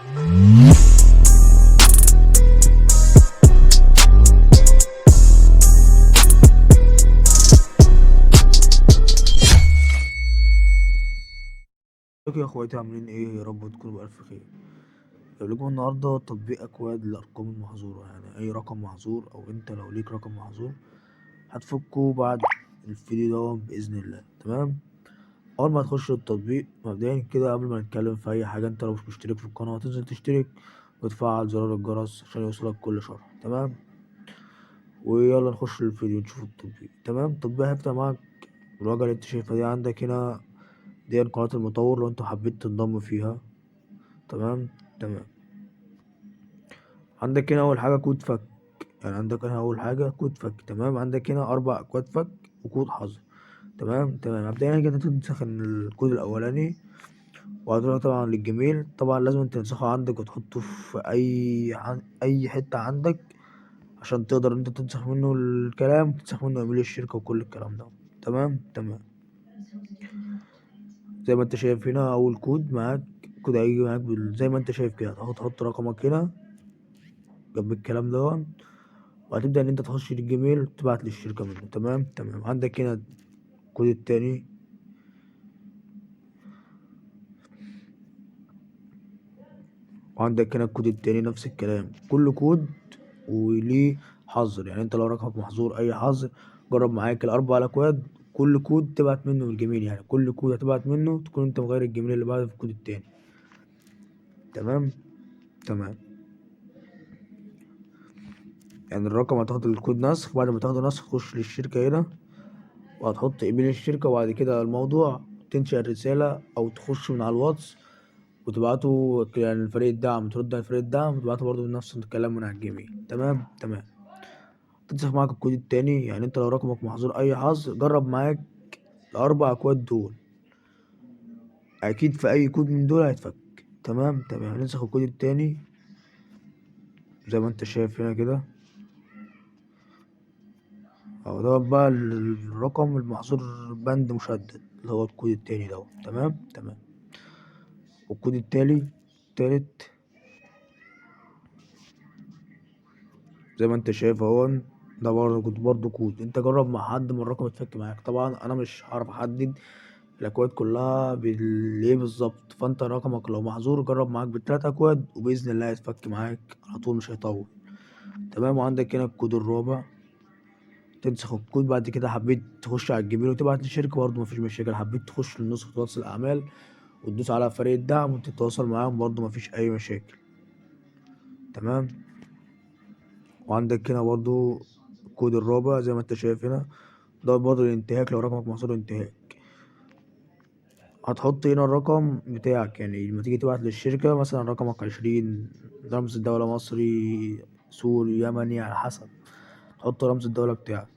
ازيكم يا اخواتي؟ عاملين ايه؟ يا رب تكونوا بألف خير. جايب لكم النهارده تطبيق اكواد للارقام المحظوره، يعني اي رقم محظور او انت لو ليك رقم محظور هتفكه بعد الفيديو ده باذن الله. تمام، اول ما تخش التطبيق مبدئيا كده قبل ما نتكلم في اي حاجة، انت لو مش مشترك في القناة تنزل تشترك وتفعل زرار الجرس عشان يوصلك كل شرح. تمام، ويلا نخش الفيديو نشوف التطبيق. تمام، التطبيق هيفتح معاك الواجهة اللي انت شايفها دي عندك هنا، دي قناة المطور لو انت حبيت تنضم فيها. تمام تمام، عندك هنا اول حاجة كود فك، يعني عندك هنا اول حاجة كود فك. تمام، عندك هنا 4 اكواد فك وكود حظر. تمام تمام، مبدئيا كده تنسخ الكود الاولاني وهتروح طبعا للجيميل. طبعا لازم تنسخه عندك وتحطه في اي حتة عندك عشان تقدر انت تنسخ منه الكلام وتنسخ منه ايميل الشركة وكل الكلام ده. تمام تمام، زي ما انت شايف هنا اول كود معاك، كود هيجي معاك زي ما انت شايف كده، هتحط رقمك هنا جنب الكلام ده، وهتبدأ ان انت تخش للجيميل وتبعت للشركة منه. تمام تمام، عندك هنا الكود التاني، وعندك هنا الكود التاني نفس الكلام، كل كود وليه حظر. يعني انت لو رقمك محظور اي حظر جرب معاك الاربع الاكواد، كل كود تبعت منه الجيميل، يعني كل كود هتبعت منه تكون انت مغير الجيميل اللي بعده في الكود التاني. تمام تمام، يعني الرقم هتاخد الكود نسخ، بعد ما تاخده نسخ تخش للشركة هنا وهتحط ايميل الشركة، وبعد كده الموضوع تنشئ الرسالة او تخش من على الواتس وتبعته يعني لفريق الدعم، ترد على فريق الدعم وتبعته برضه بنفس الكلام من على الجيميل. تمام تمام، تنسخ معاك الكود التاني. يعني انت لو رقمك محظور اي حظر جرب معاك الاربع اكواد دول، اكيد في اي كود من دول هيتفك. تمام تمام، ننسخ الكود التاني زي ما انت شايف هنا كده اهو، ده بقى الرقم المحظور بند مشدد اللي هو الكود التاني ده. تمام تمام، والكود التالت زي ما انت شايف اهو، ده برضه كود. انت جرب مع حد من الرقم يتفك معاك. طبعا انا مش هعرف احدد الاكواد كلها بالايه بالظبط، فانت رقمك لو محظور جرب معاك بالتلات اكواد وباذن الله هيتفك معاك على طول، مش هيطول. تمام، وعندك هنا الكود الرابع، تنسخ الكود. بعد كده حبيت تخش على الجيميل وتبعت للشركة برضه مفيش مشاكل، حبيت تخش لنسخة واتس الأعمال وتدوس على فريق الدعم وتتواصل معاهم برضه مفيش أي مشاكل. تمام، وعندك هنا برضه الكود الرابع زي ما انت شايف هنا، ده برضه الانتهاك لو رقمك محظور انتهاك، هتحط هنا الرقم بتاعك. يعني لما تيجي تبعت للشركة مثلا رقمك 20، رمز الدولة مصري سوري يمني على حسب، تحط رمز الدولة بتاعك.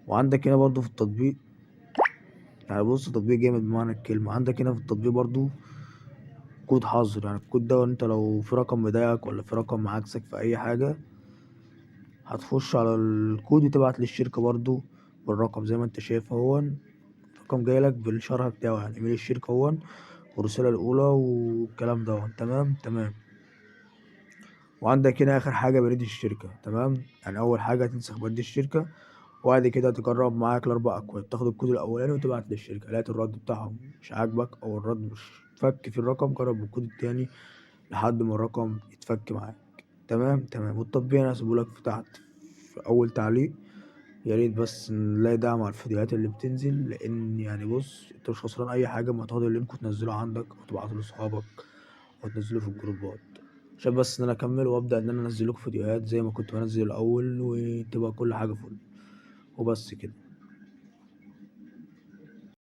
وعندك هنا برضو في التطبيق، يعني بص تطبيق جامد بمعنى الكلمة. عندك هنا في التطبيق برضو كود حظر، يعني الكود ده انت لو في رقم مضايقك ولا في رقم عكسك في اي حاجة هتخش على الكود وتبعت للشركة برضو بالرقم زي ما انت شايف اهو، الرقم جايلك بالشرح بتاعه، يعني ايميل الشركة اهو والرسالة الأولى والكلام ده. تمام تمام، وعندك هنا آخر حاجة بريد الشركة. تمام، يعني أول حاجة هتنسخ بريد الشركة، وبعد كده تجرب معاك الأربع أكواد، تاخد الكود الأولاني وتبعت للشركة، لقيت الرد بتاعهم مش عاجبك أو الرد مش فك في الرقم، جرب بالكود التاني لحد ما الرقم يتفك معاك. تمام تمام، والتطبيق أنا هسيبهولك في تحت في أول تعليق. يا ريت بس نلاقي دعم على الفيديوهات اللي بتنزل، لان يعني بص انت مش خسران اي حاجة، ما تاخد ال link وتنزله عندك او تبعته لاصحابك او تنزله في الجروبات، عشان بس ان انا اكمل وابدا ان انا انزل لكم فيديوهات زي ما كنت بنزل الاول، وتبقى كل حاجة فل. وبس كده.